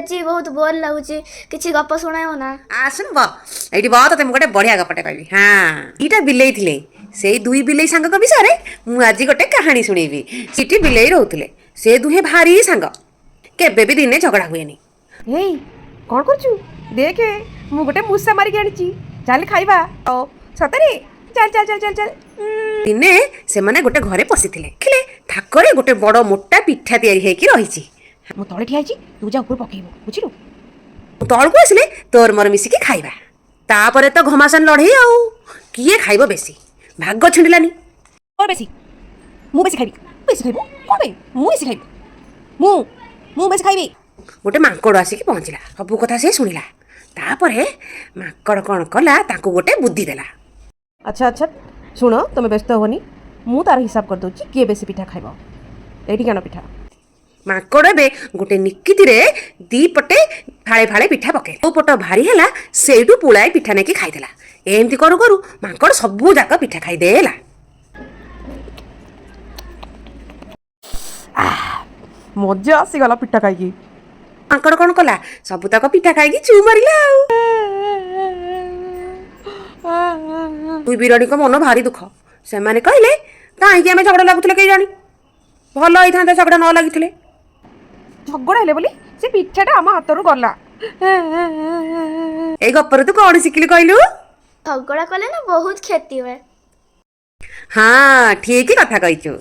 ଜେଜି, ବହୁତ ବୋର୍ ଲାଗୁଛି, କିଛି ଗପ ଶୁଣାଇବ ନା? ଆସୁନୁ ବ, ଏଇଠି ବ, ତତେ ମୁଁ ଗୋଟେ ବଢିଆ ଗପଟେ କହିବି। ହଁ, ଦିଟା ବିଲେଇ ଥିଲେ। ସେଇ ଦୁଇ ବିଲେଇ ସାଙ୍ଗଙ୍କ ବିଷୟରେ ମୁଁ ଆଜି ଗୋଟେ କାହାଣୀ ଶୁଣେଇବି। ସେଠି ବିଲେଇ ରହୁଥିଲେ। ସେ ଦୁହେଁ ଭାରି ସାଙ୍ଗ, କେବେ ବି ଦିନେ ଝଗଡ଼ା ହୁଏନି। ଏଇ, କ'ଣ କରୁଛୁ? ଦେଖେ, ମୁଁ ଗୋଟେ ମୂଷା ମାରିକି ଆଣିଛି, ଚାଲ ଖାଇବା। ଓ ସତରେ, ଚାଲ ଚାଲ ଚାଲ ଚାଲ ଚାଲ। ଦିନେ ସେମାନେ ଗୋଟେ ଘରେ ପଶିଥିଲେ। ଦେଖିଲେ ଥାକରେ ଗୋଟେ ବଡ ମୋଟା ପିଠା ତିଆରି ହେଇକି ରହିଛି। ମୁଁ ତଳେ ଠିଆ ହେଇଛି, ତୁ ଯା ଉପରୁ ପକେଇବୁ, ବୁଝିଲୁ? ତଳକୁ ଆସିଲେ ତୋର ମୋର ମିଶିକି ଖାଇବା। ତାପରେ ତ ଘମାସାନ ଲଢେଇ, ଆଉ କିଏ ଖାଇବ ବେଶୀ। ଭାଗ ଛିଣ୍ଡିଲାନି। ମୋର ବେଶୀ, ମୁଁ ବେଶୀ ଖାଇବି। ବେଶୀ ଖାଇବୁ କ'ଣ ପାଇଁ? ମୁଁ ବେଶୀ ଖାଇବି, ମୁଁ ବେଶୀ ଖାଇବି। ଗୋଟେ ମାଙ୍କଡ଼ ଆସିକି ପହଞ୍ଚିଲା। ସବୁ କଥା ସେ ଶୁଣିଲା। ତାପରେ ମାଙ୍କଡ଼ କ'ଣ କଲା, ତାଙ୍କୁ ଗୋଟେ ବୁଦ୍ଧି ଦେଲା। ଆଚ୍ଛା, ଶୁଣ, ତମେ ବ୍ୟସ୍ତ ହୁଅନି, ମୁଁ ତାର ହିସାବ କରିଦେଉଛି କିଏ ବେଶୀ ପିଠା ଖାଇବ। ଏଇଠି କାଣ ପିଠା। ମାଙ୍କଡ଼ ଏବେ ଗୋଟେ ନିକିତିରେ ଦି ପଟେ ଫାଳେ ଫାଳେ ପିଠା ପକେଇଲା। ଯୋଉ ପଟ ଭାରି ହେଲା, ସେଇଠୁ ପୁଳାଏ ପିଠା ନେଇକି ଖାଇଦେଲା। ଏମିତି କରୁ କରୁ ମାଙ୍କଡ଼ ସବୁ ଯାକ ପିଠା ଖାଇଦେଲା। ମଜା ଆସିଗଲା ପିଠା ଖାଇକି। ମାଙ୍କଡ଼ କ'ଣ କଲା, ସବୁତକ ପିଠା ଖାଇକି ଚୁ ମାରିଲା। ଆଉ ଦୁଇ ବିରାଡ଼ିଙ୍କ ମନ ଭାରି ଦୁଃଖ। ସେମାନେ କହିଲେ, କାହିଁକି ଆମେ ଝଗଡ଼ା ଲାଗୁଥିଲେ କେଜାଣି? ଭଲ ହେଇଥାନ୍ତା ଝଗଡ଼ା ନ ଲାଗିଥିଲେ। ଝଗଡ଼ା ହେଲେ ବୋଲି ସେ ପିଠାଟା ଆମ ହାତରୁ ଗଲା। ଏଇ ଗପରୁ ତୁ କ'ଣ ଶିଖିଲୁ କହିଲୁ? ଝଗଡ଼ା କଲେ ନା ବହୁତ କ୍ଷତି ହୁଏ। ହଁ, ଠିକ କଥା କହିଛୁ।